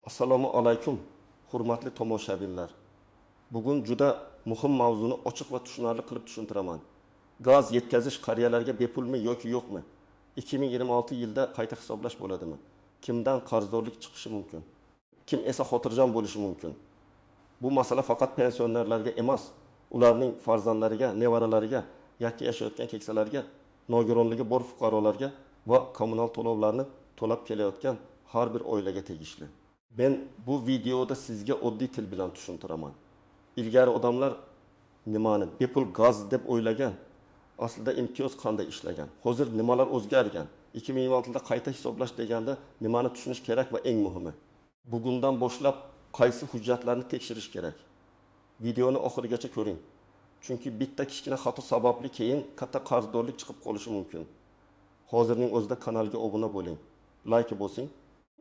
Assalomu alaykum, hurmatli tomoshabinlar. Bugun juda muhim mavzuni ochiq va tushunarli qilib tushuntiraman. Gaz yetkazish qariyalarga bepulmi yoki yo'qmi? 2026-yilda qayta hisoblash bo'ladimi? Kimdan qarzdorlik chiqishi mumkin? Kim esa xotirjam bo'lishi mumkin? Bu masala faqat pensionerlarga emas, ularning farzandlariga, nevaralariga, yakka yashayotgan keksalarga, nogironligi bor fuqarolarga va kommunal to'lovlarni to'lab kelayotgan har bir oilaga tegishli. Men bu videoda sizga oddiy til bilan tushuntiraman. Ilgari odamlar nimani bepul gaz deb o'ylagan, aslida imtiyoz qanday ishlagan, hozir nimalar o'zgargan, 2026-yilda qayta hisoblash deganda nimani tushunish kerak va eng muhimi, bugundan boshlab qaysi hujjatlarni tekshirish kerak. Videoni oxirigacha ko'ring. Chunki bitta kichkina xato sababli keyin katta qarzdorlik chiqib qolishi mumkin. Hozirning o'zida kanalga obuna bo'ling, like bosing.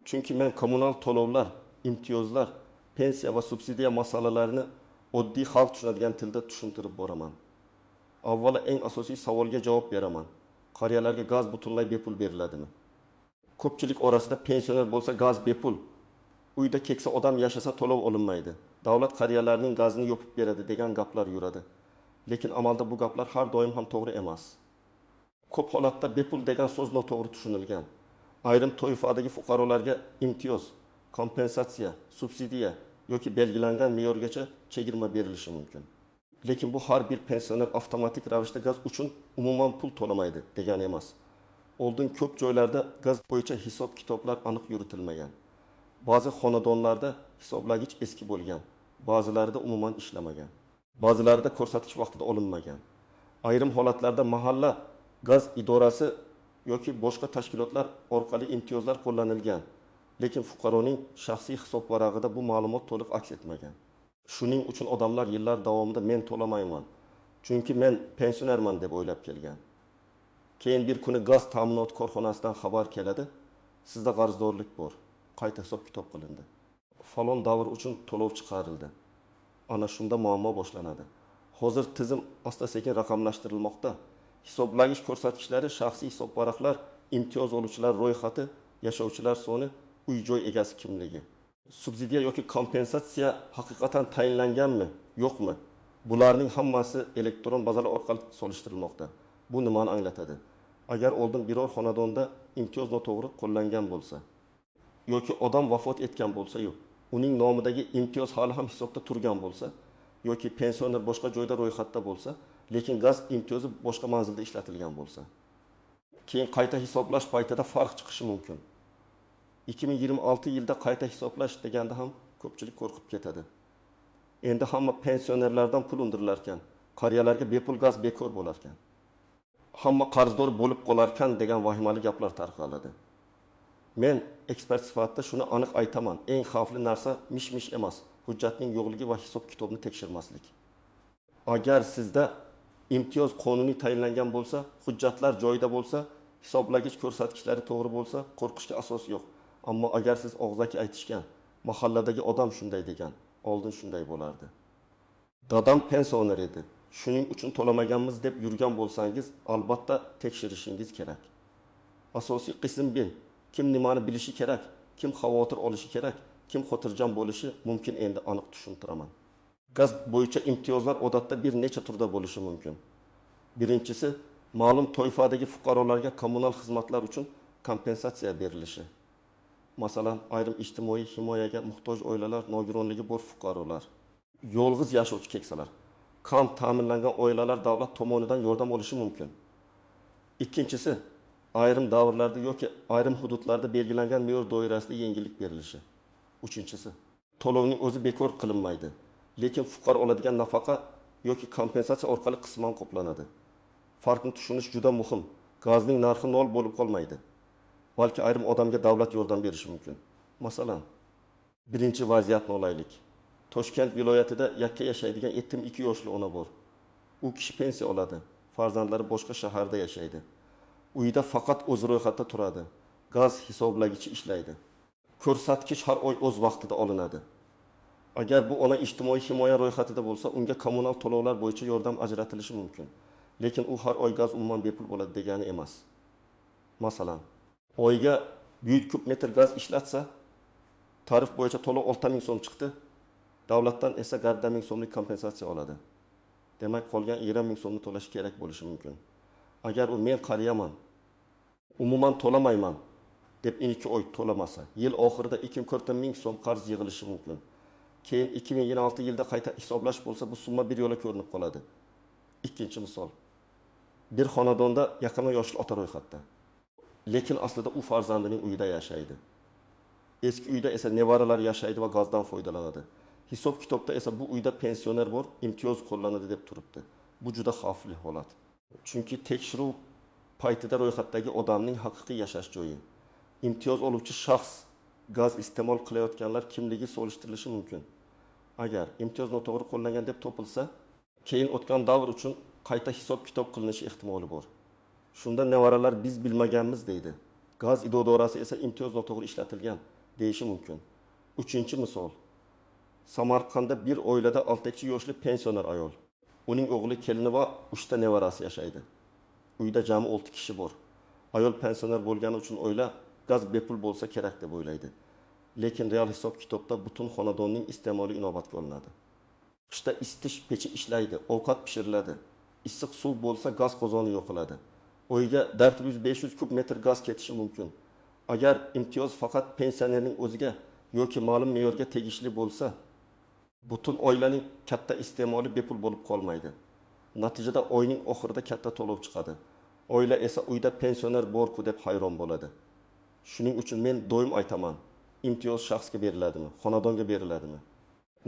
Chunki men kommunal to'lovlar, imtiyozlar, pensiya va subsidiya masalalarini oddiy xalq tushunadigan tilda tushuntirib boraman. Avvalo eng asosiy savolga javob beraman. Qariyalarga gaz butunlay bepul beriladimi? Ko'pchilik orasida pensioner bo'lsa gaz bepul, uyda keksa odam yashasa to'lov olinmaydi, davlat qariyalarning gazini yopib beradi degan gaplar yuradi. Lekin amalda bu gaplar har doim ham to'g'ri emas. Ko'p holatda bepul degan so'z noto'g'ri tushunilgan. Ayrim toifadagi fuqarolarga imtiyoz, kompensatsiya, subsidiya yoki belgilangan me'yorgacha chegirma berilishi mumkin. Lekin bu har bir pensioner avtomatik ravishda gaz uchun umuman pul to'lamaydi degani emas. Oldin ko'p joylarda gaz bo'yicha hisob-kitoblar aniq yuritilmagan. Ba'zi xonadonlarda hisoblagich eski bo'lgan, ba'zilarida umuman ishlamagan. Ba'zilarida ko'rsatkich vaqtida olinmagan. Ayrim holatlarda mahalla gaz idorasi yoki boshqa tashkilotlar orqali imtiyozlar qo'llanilgan, lekin fuqaroning shaxsiy hisob varag'ida bu ma'lumot to'liq aks etmagan. Shuning uchun odamlar yillar davomida men to'lamayman, chunki men pensionerman deb o'ylab kelgan. Keyin bir kuni gaz ta'minoti korxonasidan xabar keladi, sizda qarzdorlik bor, qayta hisob-kitob qilindi. Falon davr uchun to'lov chiqarildi. Ana shunda muammo boshlanadi. Hozir tizim asta-sekin raqamlashtirilmoqda. Hisoblagich ko'rsatkichlari, shaxsiy hisobvaraqlar, imtiyoz oluvchilar ro'yxati, yashovchilar soni, uy-joy egasi kimligi. Subsidiya yoki kompensatsiya haqiqatan tayinlanganmi, yo'qmi? Bularning hammasi elektron bazalar orqali solishtirilmoqda. Bu nimani anglatadi? Agar oldin biror xonadonda imtiyoz noto'g'ri qo'llangan bo'lsa yoki odam vafot etgan bo'lsa, yo'q, uning nomidagi imtiyoz hali ham hisobda turgan bo'lsa yoki pensioner boshqa joyda ro'yxatda bo'lsa, lekin gaz imtiyozi boshqa manzilda ishlatilgan bo'lsa, keyin qayta hisoblash paytida farq chiqishi mumkin. 2026-yilda qayta hisoblash deganda ham ko'pchilik qo'rqib ketadi. Endi hamma pensionerlardan pul undirilarkan, qariyalarga bepul gaz bekor bo'larkan, hamma qarzdor bo'lib qolarkan degan vahimali gaplar tarqaladi. Men ekspert sifatida shuni aniq aytaman: eng xavfli narsa mish-mish emas, hujjatning yo'qligi va hisob-kitobni tekshirmaslik. Agar sizda imtiyoz qonuniy tayinlangan bo'lsa, hujjatlar joyida bo'lsa, hisoblagich ko'rsatkichlari to'g'ri bo'lsa, qo'rqishga asos yo'q. Ammo agar siz og'zaki aytishgan, mahalladagi odam shunday degan, oldin shunday bo'lardi, dadam pensioner edi, shuning uchun to'lamaganmiz deb yurgan bo'lsangiz, albatta tekshirishingiz kerak. Asosiy qism bir: kim nimani bilishi kerak, kim xavotir olishi kerak, kim xotirjam bo'lishi mumkin, endi aniq tushuntiraman. Gaz bo'yicha imtiyozlar odatda bir necha turda bo'lishi mumkin. Birinchisi, ma'lum toifadagi fuqarolarga kommunal xizmatlar uchun kompensatsiya berilishi. Masalan, ayrim ijtimoiy himoyaga muhtoj oilalar, nogironligi bor fuqarolar, yolg'iz yashovchi keksalar, kam ta'minlangan oilalar davlat tomonidan yordam olishi mumkin. Ikkinchisi, ayrim davrlarda yoki ayrim hududlarda belgilangan me'yor doirasida yengillik berilishi. Uchinchisi, to'lovning o'zi bekor qilinmaydi, lekin fuqaro oladigan nafaqa yoki kompensatsiya orqali qisman qoplanadi. Farqni tushunish juda muhim. Gazning narxi nol bo'lib qolmaydi, balki ayrim odamga davlat yordam berishi mumkin. Masalan, birinchi vaziyatni olaylik. Toshkent viloyatida yakka yashaydigan 72 yoshli ona bor. U kishi pensiya oladi, farzandlari boshqa shaharda yashaydi. Uyda faqat o'zi ro'yxatda turadi. Gaz hisoblagichi ishlaydi. Ko'rsatkich har oy o'z vaqtida olinadi. Agar bu ona ijtimoiy himoya ro'yxatida bo'lsa, unga kommunal to'lovlar bo'yicha yordam ajratilishi mumkin. Lekin u har oy gaz umuman bepul bo'ladi degani emas. Masalan, oyga 100 kub metr gaz ishlatsa, Tarif bo'yicha to'lov 6000 so'm chiqdi. Davlatdan esa 1,5 ming so'mlik kompensatsiya oladi. Demak, qolgan 20 ming so'mni to'lashi kerak bo'lishi mumkin. Agar u men qariyaman, umuman to'lamayman deb 2 oy to'lamasa, yil oxirida 2,25 ming so'm qarz yig'ilishi mumkin. Keyin 2026 yilda qayta hisoblash bo'lsa, bu summa bir yo'la ko'rinib qoladi. Ikkinchi misol. Bir xonadonda yaqin yoshli ota ro'yxatda. Lekin aslida u farzandining uyida yashaydi. Eski uyda esa nevaralar yashaydi va gazdan foydalanadi. Hisob kitobda esa bu uyda pensioner bor, imtiyoz qo'llanadi deb turibdi. Bu juda xavfli holat. Chunki tekshiruv paytida ro'yxatdagi odamning haqiqiy yashash joyi, imtiyoz oluvchi shaxs, gaz iste'mol qilayotganlar kimligi solishtirilishi mumkin. Agar imtiyoz noto'g'ri qo'llangan deb topilsa, keyin o'tgan davr uchun qayta hisob-kitob qilinishi ehtimoli bor. Shunda nevaralar biz bilmaganmiz deydi. Gaz idorasi esa imtiyoz noto'g'ri ishlatilgan deyishi mumkin. Uchinchi misol. Samarqandda bir oilada 62 yoshli pensioner ayol. Uning o'g'li, kelini va 3 ta nevarasi yashaydi. Uyda jami 6 kishi bor. Ayol pensioner bo'lgani uchun oila gaz bepul bo'lsa kerak deb o'ylaydi. Lekin real hisob-kitobda butun xonadonning iste'moli inobatga olinadi. Qishda isitish pechi ishlaydi, ovqat pishiriladi. Issiq suv bo'lsa gaz qozoni yoqiladi. Oyga 400-500 kub metr gaz ketishi mumkin. Agar imtiyoz faqat pensionerning o'ziga yoki ma'lum me'yorga tegishli bo'lsa, butun oilaning katta iste'moli bepul bo'lib qolmaydi. Natijada oyning oxirida katta to'lov chiqadi. Oila esa uyda pensioner bor-ku deb hayron bo'ladi. Shuning uchun men doim aytaman, imtiyoz shaxsga beriladimi, xonadonga beriladimi?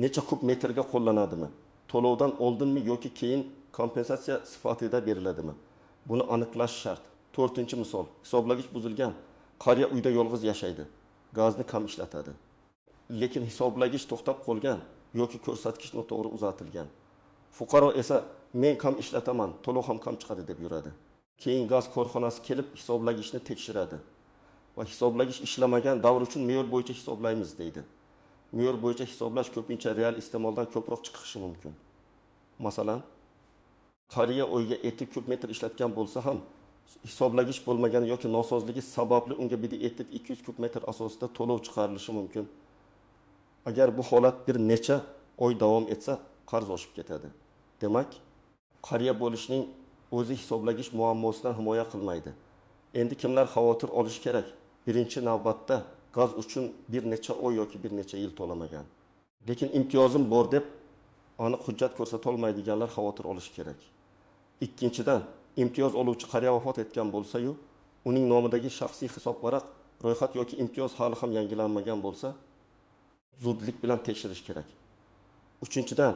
Necha kub metrga qo'llanadimi? To'lovdan oldinmi yoki keyin kompensatsiya sifatida beriladimi? Buni aniqlash shart. To'rtinchi misol. Hisoblagich buzilgan. Qariya uyda yolg'iz yashaydi. Gazni kam ishlatadi. Lekin hisoblagich to'xtab qolgan yoki ko'rsatkich noto'g'ri uzatilgan. Fuqaro esa men kam ishlataman, to'lov ham kam chiqadi deb yuradi. Keyin gaz korxonasi kelib hisoblagichni tekshiradi va hisoblagich ishlamagan davr uchun me'yor bo'yicha hisoblaymiz deydi. Me'yor bo'yicha hisoblash ko'pincha real iste'moldan ko'proq chiqishi mumkin. Masalan, qariya oyga 50 kub metr ishlatgan bo'lsa ham, hisoblagich bo'lmagani yoki nosozligi sababli unga biri 200 kub metr asosida to'lov chiqarilishi mumkin. Agar bu holat bir necha oy davom etsa, qarz oshib ketadi. Demak, qariya bo'lishning o'zi hisoblagich muammosidan himoya qilmaydi. Endi kimlar xavotir olishi kerak? Birinchi navbatda gaz uchun bir necha oy yoki bir necha yil to'lamagan. Lekin imtiyozim bor deb aniq hujjat ko'rsata olmaydiganlar xavotir olishi kerak. Ikkinchidan, imtiyoz oluvchi qariya vafot etgan bo'lsa-yu, uning nomidagi shaxsiy hisobvaraq, ro'yxat yoki imtiyoz hali ham yangilanmagan bo'lsa, zudlik bilan tekshirish kerak. Uchinchidan,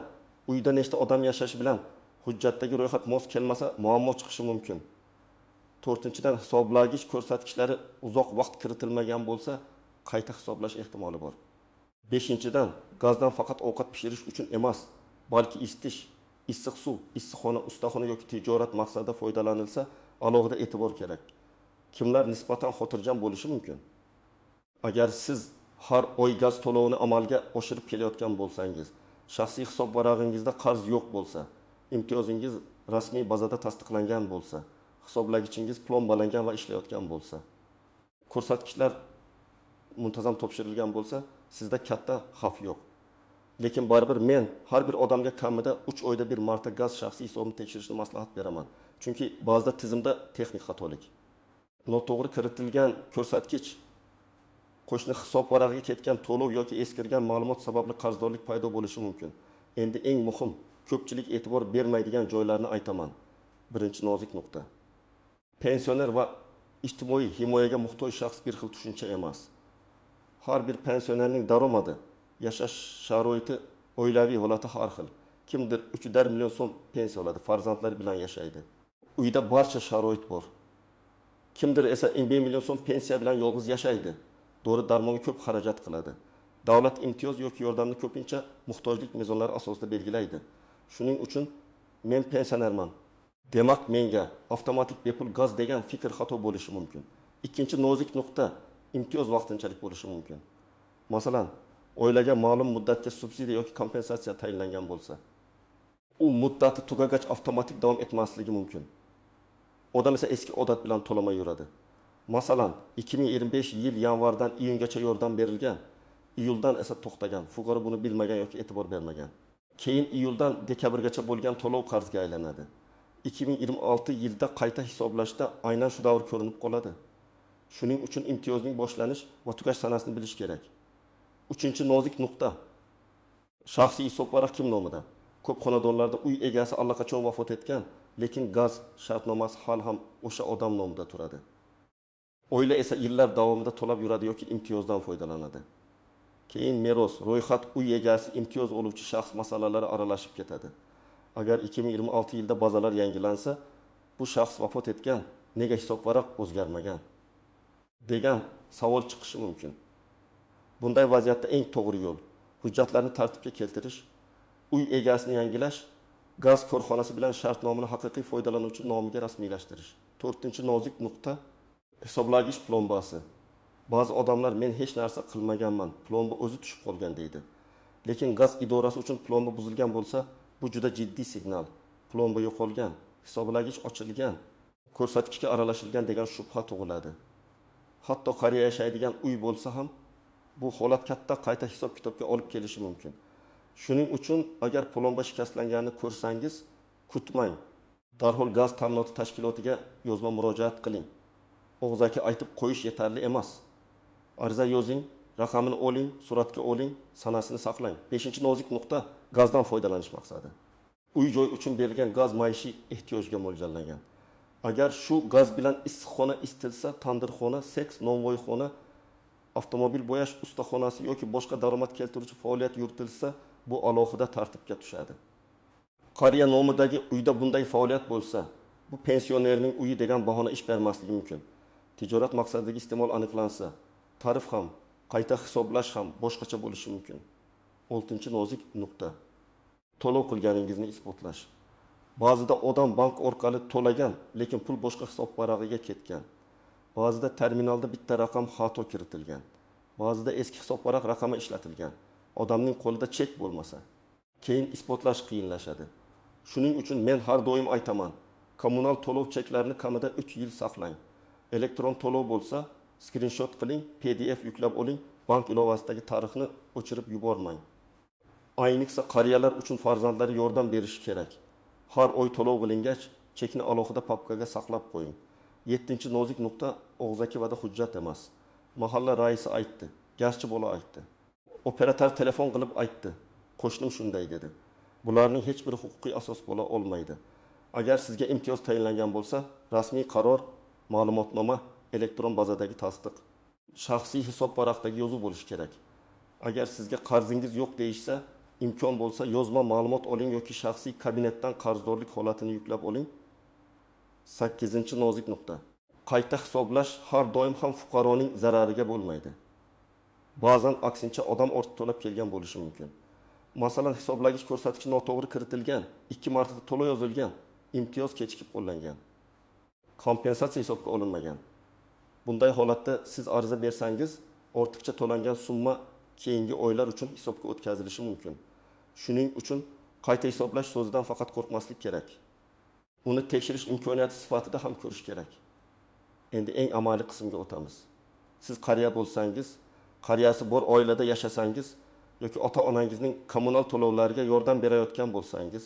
uyda nechta odam yashashi bilan hujjatdagi ro'yxat mos kelmasa, muammo chiqishi mumkin. To'rtinchidan, hisoblagich ko'rsatkichlari uzoq vaqt kiritilmagan bo'lsa, qayta hisoblash ehtimoli bor. Beshinchidan, gazdan faqat ovqat pishirish uchun emas, balki isitish, issiq suv, issiqxona, ustaxona yoki tijorat maqsadida foydalanilsa, alohida e'tibor kerak. Kimlar nisbatan xotirjam bo'lishi mumkin? Agar siz har oy gaz to'lovini amalga oshirib kelayotgan bo'lsangiz, shaxsiy hisob varag'ingizda qarz yo'q bo'lsa, imtiyozingiz rasmiy bazada tasdiqlangan bo'lsa, hisoblagichingiz plombalangan va ishlayotgan bo'lsa, ko'rsatkichlar muntazam topshirilgan bo'lsa, sizda katta xavf yo'q. Lekin baribir men har bir odamga kamida 3 oyda bir marta gaz shaxsiy hisobini tekshirishni maslahat beraman. Chunki ba'zida tizimda texnik xatolik, noto'g'ri kiritilgan ko'rsatkich, qo'shni hisob varag'iga ketgan to'lov yoki eskirgan ma'lumot sababli qarzdorlik paydo bo'lishi mumkin. Endi eng muhim, ko'pchilik e'tibor bermaydigan joylarni aytaman. Birinchi nozik nuqta. Pensioner va ijtimoiy himoyaga muhtoj shaxs bir xil tushuncha emas. Har bir pensionerning daromadi, yashash sharoiti, oilaviy holati har xil. Kimdir 3,5 million so'm pensiya oladi, farzandlari bilan yashaydi. Uyda barcha sharoit bor. Kimdir esa 1 million so'm pensiya bilan yolg'iz yashaydi. Dori darmonga ko'p xarajat qiladi. Davlat imtiyoz yoki yordamni ko'pincha muhtojlik mezonlari asosida belgilaydi. Shuning uchun men pensionerman, demak menga avtomatik bepul gaz degan fikr xato bo'lishi mumkin. Ikkinchi nozik nuqta, imtiyoz vaqtinchalik bo'lishi mumkin. Masalan, oilaga ma'lum muddatga subsidiya yoki kompensatsiya tayinlangan bo'lsa, u muddati tugagach avtomatik davom etmasligi mumkin. Odam esa eski odat bilan to'lamay yuradi. Masalan, 2025 yil yanvardan iyungacha yordam berilgan, Iyuldan esa to'xtagan. Fuqaro buni bilmagan yoki e'tibor bermagan. Keyin iyuldan dekabrgacha bo'lgan to'lov qarzga aylanadi. 2026 yilda qayta hisoblashda aynan shu davr ko'rinib qoladi. Shuning uchun imtiyozning boshlanish va tugash sanasini bilish kerak. Uchinchi nozik nuqta. Shaxsiy hisobvaraq kim nomida? Ko'p xonadonlarda uy egasi allaqachon vafot etgan, lekin gaz shartnomasi hali ham o'sha odam nomida turadi. Oila esa yillar davomida to'lab yuradi yoki imtiyozdan foydalanadi. Keyin meros, ro'yxat, uy egasi, imtiyoz oluvchi shaxs masalalari aralashib ketadi. Agar 2026 yilda bazalar yangilansa, bu shaxs vafot etgan, nega hisobvaraq o'zgarmagan degan savol chiqishi mumkin. Bunday vaziyatda eng to'g'ri yo'l hujjatlarni tartibga keltirish, uy egasini yangilash, gaz korxonasi bilan shartnomani haqiqiy foydalanuvchi nomiga rasmiylashtirish. To'rtinchi nozik nuqta hisoblagich plombasi. Ba'zi odamlar men hech narsa qilmaganman, plomba o'zi tushib qolgan deydi. Lekin gaz idorasi uchun plomba buzilgan bo'lsa, bu juda jiddiy signal. Plomba yo'qolgan, hisoblagich ochilgan, ko'rsatkichga aralashilgan degan shubha tug'iladi. Hatto qariya yashaydigan uy bo'lsa ham bu holat katta qayta hisob-kitobga olib kelishi mumkin. Shuning uchun agar plomba shikastlanganini ko'rsangiz, kutmang. Darhol gaz ta'minoti tashkilotiga yozma murojaat qiling. Og'zaki aytib qo'yish yetarli emas. Ariza yozing, raqamini oling, suratga oling, sanasini saqlang. Beshinchi nozik nuqta gazdan foydalanish maqsadi. Uy-joy uchun berilgan gaz maishiy ehtiyojga mo'ljallangan. Agar shu gaz bilan issiqxona isitilsa, tandirxona, seks, novvoyxona, avtomobil bo'yash ustaxonasi yoki boshqa daromad keltiruvchi faoliyat yuritilsa, bu alohida tartibga tushadi. Qariya nomidagi uyda bunday faoliyat bo'lsa, bu pensionerning uyi degan bahona ish bermasligi mumkin. Tijorat maqsadidagi iste'mol aniqlansa, tarif ham, qayta hisoblash ham boshqacha bo'lishi mumkin. Oltinchi nozik nuqta. To'lov qilganingizni isbotlash. Ba'zida odam bank orqali to'lagan, lekin pul boshqa hisob varag'iga ketgan. Ba'zida terminalda bitta raqam xato kiritilgan. Ba'zida eski hisobvaraq raqami ishlatilgan. Odamning qo'lida chek bo'lmasa, keyin isbotlash qiyinlashadi. Shuning uchun men har doim aytaman, kommunal to'lov cheklarini kamida 3 yil saqlang. Elektron to'lov bo'lsa, skrinshot qiling, PDF yuklab oling, bank ilovasidagi tarixni o'chirib yubormang. Ayniqsa qariyalar uchun farzandlari yordam berishi kerak. Har oy to'lov qilingach, chekni alohida papkaga saqlab qo'ying. Yettinchi nozik nuqta og'zaki va'da hujjat emas. Mahalla raisi aytdi, gazchi bola aytdi. Operator telefon qilib aytdi, qo'shnim shunday dedi. Bularning hech biri huquqiy asos bo'la olmaydi. Agar sizga imtiyoz tayinlangan bo'lsa, rasmiy qaror, ma'lumotnoma, elektron bazadagi tasdiq, shaxsiy hisob varaqdagi yozuv bo'lishi kerak. Agar sizga qarzingiz yo'q deyishsa, imkon bo'lsa yozma ma'lumot oling yoki shaxsiy kabinetdan qarzdorlik holatini yuklab oling. Sakkizinchi nozik nuqta. Qayta hisoblash har doim ham fuqaroning zarariga bo'lmaydi. Ba'zan aksincha odam ortiq to'lab kelgan bo'lishi mumkin. Masalan, hisoblagich ko'rsatkichi noto'g'ri kiritilgan, 2 marta to'lov yozilgan, imtiyoz kechikib qo'llangan. Kompensatsiya hisobga olinmagan. Bunday holatda siz ariza bersangiz, ortiqcha to'langan summa keyingi oylar uchun hisobga o'tkazilishi mumkin. Shuning uchun qayta hisoblash so'zidan faqat qo'rqmaslik kerak. Uni tekshirish imkoniyati sifatida ham ko'rish kerak. Endi eng amaliy qismga o'tamiz. Siz qariya bo'lsangiz, qariyasi bor oilada yashasangiz yoki ota-onangizning kommunal to'lovlariga yordam berayotgan bo'lsangiz,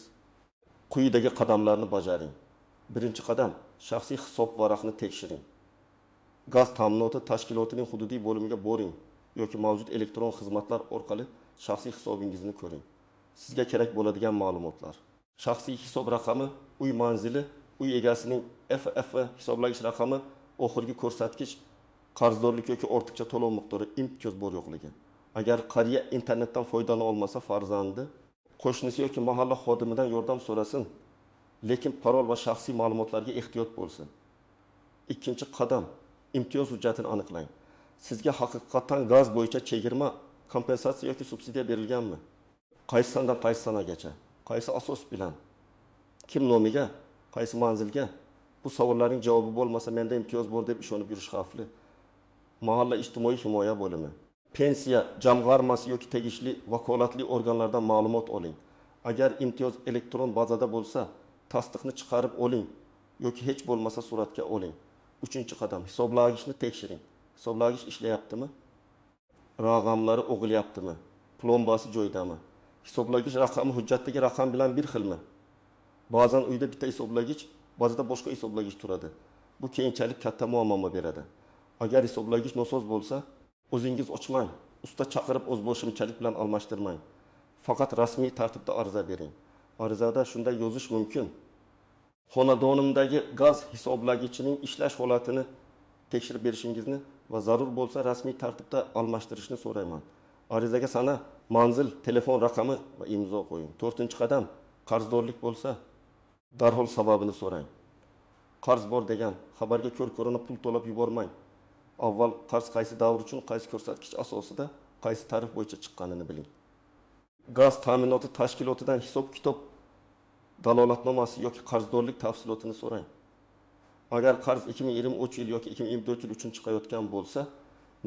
quyidagi qadamlarni bajaring. Birinchi qadam, shaxsiy hisob varaqni tekshiring. Gaz ta'minoti tashkilotining hududiy bo'limiga boring yoki mavjud elektron xizmatlar orqali shaxsiy hisobingizni ko'ring. Sizga kerak bo'ladigan ma'lumotlar: shaxsiy hisob raqami, uy manzili, uy egasining FF hisoblagich raqami, oxirgi ko'rsatkich, qarzdorlik yoki ortiqcha to'lov miqdori, imtiyoz bor yo'qligi. Agar qariya internetdan foydalana olmasa, farzandi, qo'shnisi yoki mahalla xodimidan yordam so'rasin, lekin parol va shaxsiy ma'lumotlarga ehtiyot bo'lsin. Ikkinchi qadam, imtiyoz hujjatini aniqlang. Sizga haqiqatan gaz bo'yicha chegirma, kompensatsiya yoki subsidiya berilganmi? Qaysi sanadan qaysi sanagacha? Qaysi asos bilan? Kim nomiga? Qaysi manzilga? Bu savollarning javobi bo'lmasa, menda imtiyoz bor deb ishonib yurish xavfli. Mahalla ijtimoiy himoya bo'limi, pensiya jamg'armasi yoki tegishli vakolatli organlardan ma'lumot oling. Agar imtiyoz elektron bazada bo'lsa, tasdiqni chiqarib oling yoki hech bo'lmasa suratga oling. Uchinchi qadam, hisoblagichni tekshiring. Hisoblagich ishlayaptimi? Raqamlari o'qilyaptimi? Plombasi joyidami? Hisoblagich raqami hujjatdagi raqam bilan bir xilmi? Ba'zan uyda bitta hisoblagich, ba'zida boshqa hisoblagich turadi. Bu keyinchalik katta muammo beradi. Agar hisoblagich nosoz bo'lsa, o'zingiz ochmang, usta chaqirib o'zboshimchalik bilan almashtirmang. Faqat rasmiy tartibda ariza bering. Arizada shunday yozish mumkin: xonadonimdagi gaz hisoblagichining ishlash holatini tekshirib berishingizni va zarur bo'lsa rasmiy tartibda almashtirishni so'rayman. Arizaga sana, manzil, telefon raqami va imzo qo'ying. To'rtinchi qadam, qarzdorlik bo'lsa, darhol sababini so'rang. Qarz bor degan xabarga ko'r-ko'rona pul to'lab yubormang. Avval qarz qaysi davr uchun, qaysi ko'rsatkich asosida, qaysi tarif bo'yicha chiqqanini biling. Gaz ta'minoti tashkilotidan hisob-kitob dalolatnomasi yoki qarzdorlik tafsilotini so'rang. Agar qarz 2023 yil yoki 2024 yil uchun chiqayotgan bo'lsa,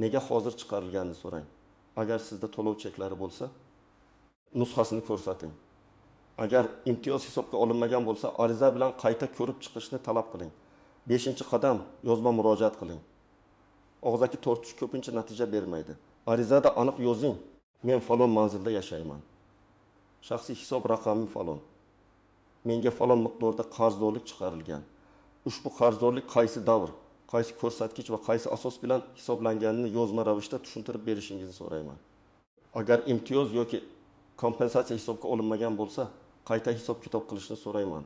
nega hozir chiqarilganini so'rang. Agar sizda to'lov cheklari bo'lsa, nusxasini ko'rsating. Agar imtiyoz hisobga olinmagan bo'lsa, ariza bilan qayta ko'rib chiqishni talab qiling. Beshinchi qadam, yozma murojaat qiling. Og'zaki tortish ko'pincha natija bermaydi. Arizada aniq yozing: men falon manzilda yashayman. Shaxsiy hisob raqamim falon. Menga falon miqdorda qarzdorlik chiqarilgan. Ushbu qarzdorlik qaysi davr, qaysi ko'rsatkich va qaysi asos bilan hisoblanganini yozma ravishda tushuntirib berishingizni so'rayman. Agar imtiyoz yoki kompensatsiya hisobga olinmagan bo'lsa, qayta hisob-kitob qilishni so'rayman.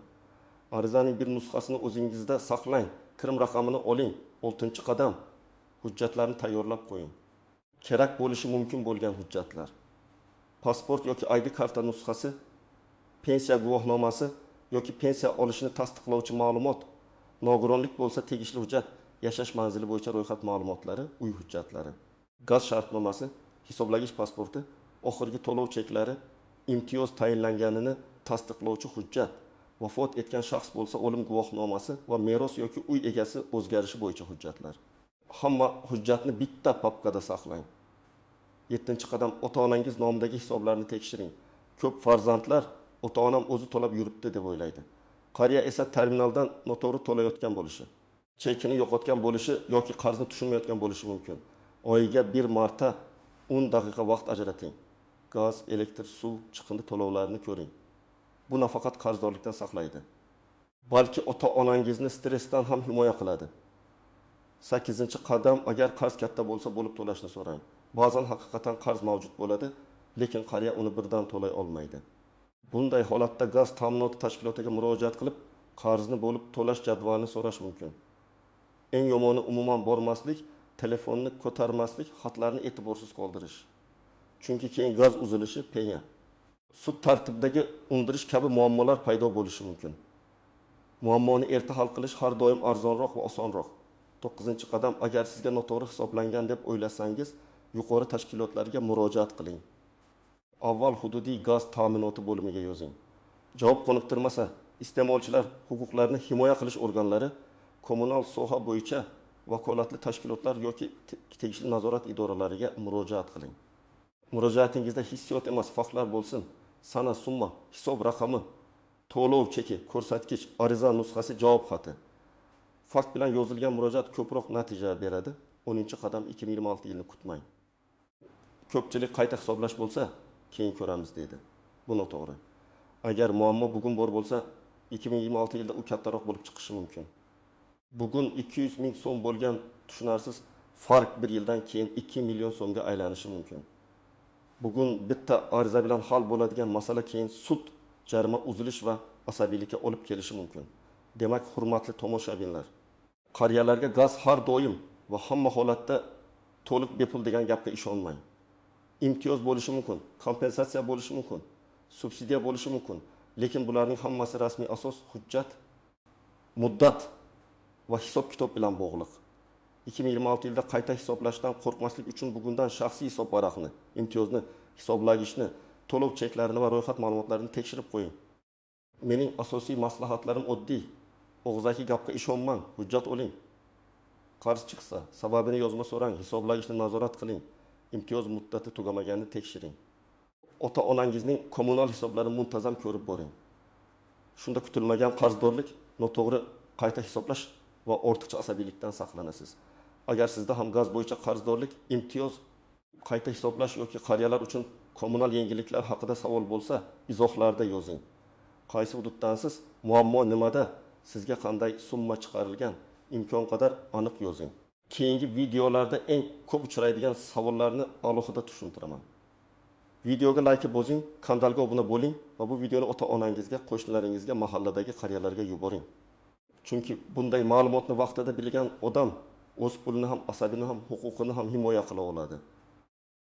Arizaning bir nusxasini o'zingizda saqlang, kirim raqamini oling. Oltinchi qadam, hujjatlarni tayyorlab qo'ying. Kerak bo'lishi mumkin bo'lgan hujjatlar: pasport yoki ID karta nusxasi, pensiya guvohnomasi yoki pensiya olishini tasdiqlovchi ma'lumot, nogironlik bo'lsa tegishli hujjat, yashash manzili bo'yicha ro'yxat ma'lumotlari, uy hujjatlari, gaz shartnomasi, hisoblagich pasporti, oxirgi to'lov cheklari, imtiyoz tayinlanganini tasdiqlovchi hujjat, vafot etgan shaxs bo'lsa o'lim guvohnomasi va meros yoki uy egasi o'zgarishi bo'yicha hujjatlar. Hamma hujjatni bitta papkada saqlang. Yettinchi qadam, ota-onangiz nomidagi hisoblarni tekshiring. Ko'p farzandlar ota-onam o'zi to'lab yuribdi deb o'ylaydi. Qariya esa terminaldan noto'g'ri to'layotgan bo'lishi, chekini yo'qotgan bo'lishi yoki qarzni tushunmayotgan bo'lishi mumkin. Oyiga bir marta 10 daqiqa vaqt ajrating. Gaz, elektr, suv, chiqindi to'lovlarini ko'ring. Bu nafaqat qarzdorlikdan saqlaydi, balki ota-onangizni stressdan ham himoya qiladi. Sakkizinchi qadam, agar qarz katta bo'lsa bo'lib to'lashni so'rang. Ba'zan haqiqatan qarz mavjud bo'ladi, lekin qariya uni birdan to'lay olmaydi. Bunday holatda gaz ta'minoti tashkilotiga murojaat qilib, qarzni bo'lib to'lash jadvalini so'rash mumkin. Eng yomoni umuman bormaslik, telefonni ko'tarmaslik, xatlarni e'tiborsiz qoldirish. Chunki keyin gaz uzilishi, penya, sud tartibidagi undirish kabi muammolar paydo bo'lishi mumkin. Muammoni erta hal qilish har doim arzonroq va osonroq. To'qqizinchi qadam, agar sizga noto'g'ri hisoblangan deb o'ylasangiz, yuqori tashkilotlarga murojaat qiling. Avval hududiy gaz ta'minoti bo'limiga yozing. Javob qoniqtirmasa, iste'molchilar huquqlarini himoya qilish organlari, kommunal soha bo'yicha vakolatli tashkilotlar yoki tegishli nazorat idoralariga murojaat qiling. Murojaatingizda hissiyot emas, faktlar bo'lsin. Sana, summa, hisob raqami, to'lov cheki, ko'rsatkich, ariza nusxasi, javob xati. Fakt bilan yozilgan murojaat ko'proq natija beradi. 10-qadam, 2026 yilni kutmang. Ko'pchilik qayta hisoblash bo'lsa, keyin ko'ramiz deydi. Bu noto'g'ri. Agar muammo bugun bor bo'lsa, 2026 yilda u kattaroq bo'lib chiqishi mumkin. Bugun 200 ming so'm bo'lgan tushunarsiz farq bir yildan keyin 2 million so'mga aylanishi mumkin. Bugun bitta ariza bilan hal bo'ladigan masala keyin sud, jarima, uzilish va asabiylikka olib kelishi mumkin. Demak, hurmatli tomoshabinlar, qariyalarga gaz har doim va hamma holatda to'liq bepul degan gapga ishonmang. Imtiyoz bo'lishi mumkin, kompensatsiya bo'lishi mumkin, subsidiya bo'lishi mumkin, lekin bularning hammasi rasmiy asos, hujjat, muddat va hisob-kitob bilan bog'liq. 2026 yilda qayta hisoblashdan qo'rqmaslik uchun bugundan shaxsiy hisob varaqni, imtiyozni, hisoblagichni, to'lov cheklarini va ro'yxat ma'lumotlarini tekshirib qo'ying. Mening asosiy maslahatlarim oddiy. Og'zaki gapga ishonmang, hujjat oling. Qarz chiqsa, sababini yozma so'rang, hisoblagichni nazorat qiling, imtiyoz muddati tugamaganini tekshiring. Ota-onangizning kommunal hisoblarini muntazam ko'rib boring. Shunda kutilmagan qarzdorlik, noto'g'ri qayta hisoblash va ortiqcha asabiylikdan saqlanasiz. Agar sizda ham gaz bo'yicha qarzdorlik, imtiyoz qayta hisoblash yoki qariyalar uchun kommunal yengilliklar haqida savol bo'lsa, izohlarda yozing. Qaysi hududdansiz, muammo nimada, sizga qanday summa chiqarilgan? Imkon qadar aniq yozing. Keyingi videolarda eng ko'p uchraydigan savollarni alohida tushuntiraman. Videoga like bosing, kanalga obuna bo'ling va bu videoni ota-onangizga, qo'shnilaringizga, mahalladagi qariyalarga yuboring. Chunki bunday ma'lumotni vaqtida bilgan odam o'z pulini ham, asabini ham, huquqini ham himoya qila oladi.